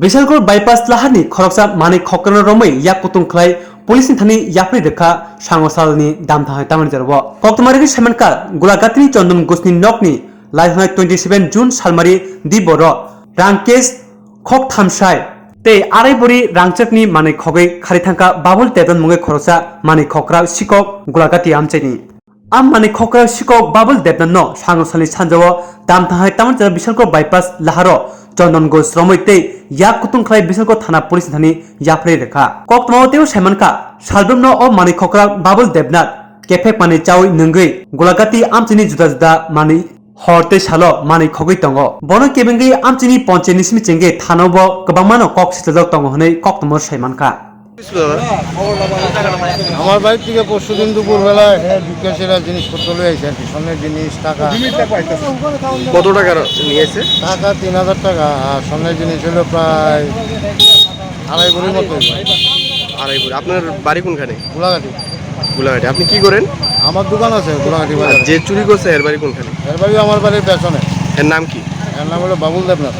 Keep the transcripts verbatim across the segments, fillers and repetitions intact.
Bishalgarh bypass laharni khoroksa manwi khokrano romwi yak kutung khlai police ni thani yapri rwkha sango salni dam thangwi tamani jorao. Koktwma rwgwi saimankha Gulaghatini Chondon Ghoshni nokni laihwnai twenty seven June salmari diboro Rankesh Khokthamsai tei arai bori rangchakni manwi khogwi khari thangkha Babul Debnath mungwi khoroksa manwi khokra sikok Gulaghati amchaini. Am manwi khokra sikok Babul Debnath no sango salni sanjao dam thangwi tamani jorao Bishalgarh bypass laharo Chondon Ghosh romwi tei yak kutung khlai Bishalgarh thana police ni thani yapri rwkha. Koktwmao teibo saimankha salbrumno o manwi khokra Babul Debnath kephek manwi chawi nwngwi Gulaghati amchaini juda juda manwi hor tei salo manwi khogwi tongo. Bono kebengwi amchaini ponchayat ni simi chengwi thanao bo kwbangmano kok sichajak tongo hwnwi koktwmao saimankha. আমার বাড়ির থেকে পরশু দিন দুপুরবেলায় হ্যাঁ বিকাশেরা জিনিসপত্র লয়ে আসে আর কি, স্বর্ণের জিনিস, টাকা। কত টাকার নিয়েছে? টাকা তিন হাজার টাকা, আর স্বর্ণের জিনিস হলো প্রায় আড়াই ভরির মতো হইবে। আড়াই ভরি। আপনার বাড়ি কোনখানে? গোলাঘাটি। গোলাঘাটে। আপনি কি করেন? আমার দোকান আছে গোলাঘাটি আর বাজারে। যে চুরি করছে এর বাড়ি কোনখানে? এর বাড়ি আমার বাড়ির পেছনে। এর নাম কি? এর নাম হলো বাবুল দেবনাথ।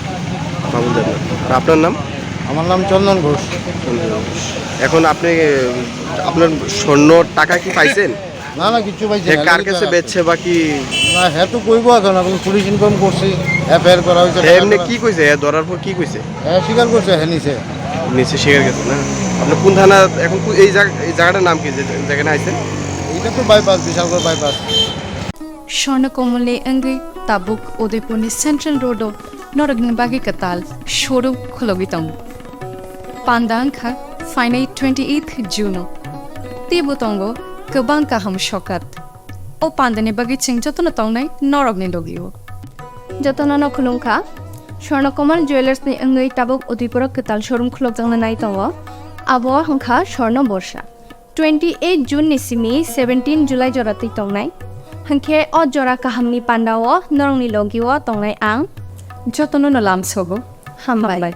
বাবুল দেবনাথ। আর আপনার নাম? আমার নাম চন্দন ঘোষ। এখন আপনি আপনার স্বর্ণ টাকা কি পাইছেন? না না, কিচ্ছু পাইছি হে না। কার কাছে বেচছে বা কি? না, হ্যাঁ তো কইবো এখন, এখন পুলিশ ইনফর্ম করছি, এফআইআর করা হয়েছে। হে এমনি কি কইছে? হে ধরার পর কি কইছে? হ্যাঁ স্বীকার করছে, হ্যাঁ নিছে। নিচে শিকার গেছে না? আপনি কোন থানা এখন কো- এই জায়গা এই জায়গাটার নাম কি যে জায়গাটা আইছেন? এটা তো bypass, Bishalgarh bypass. Swarnakomolni wngwi tabuk Udaipurni Central Road-o norokni bagwi kwtal showroom khulogwi tongo. Panda wngkha phainai twenty eighth June-o. Teibo tongo kwbang kaham sokat. O pandani bagwi chwng jotono tongnai norokni logi-o. Jotono no khulumkha. Swarnakomal Jewellers-ni wngwi tabuk Udaipuro kwtal showroom khulokjakna nai tongo. Abo wngkha Swarno Borsa. Twenty eight June ni simi seventeen July jora twi tongnai. Hwnkhe o jora kahamni pandao norokni logi-o tongnai ang. Jotono no lamsogo. Hambai.